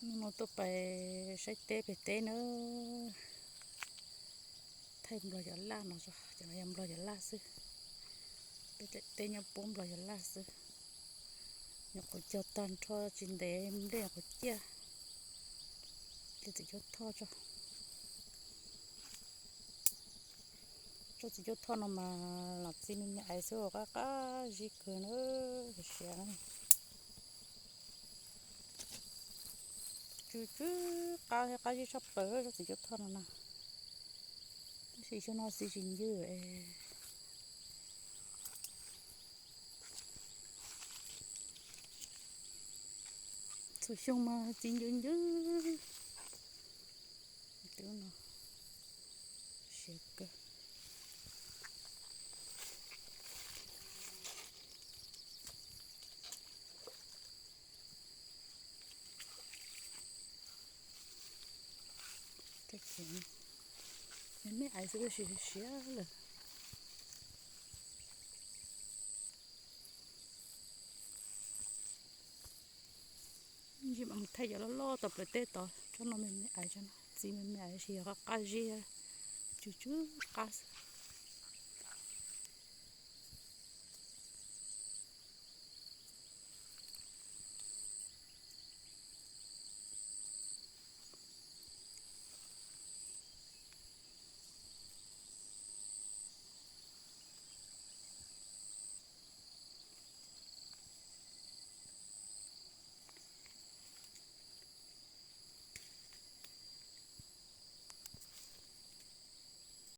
Hnub no tuaj pais saib teb pem teb na. Thaij nplog cov laj no tso, cov no yog nplog cov laj xwb. Peb daim teb nyob puab nplog cov laj xwb. Nyuam qhuav cog tag nrho tsis ntev nplej nyuam qhuav ciaj. Cov txiv cuab thoj tso. Tsob txiv cuab thoj no mas los txi me me aiv xwb, qab qab zib kawg na, siav na. Tsw tsw qab, qab zib tshaj plaws tsob txiv cuab thoj no na. Tab sis xyoo no txiv tsis ncw. Txhua xyoo mas txiv ncw ncw. Twb no siav kawg. Me me aiv xwb tab sis siav lawm. Ntsis mam mus thaij cov loj loj tom plawv teb tod, tsob no me me aiv, tsob no txiv me me aiv tab sis yog qab qab zib, tsw tsw qab xwb.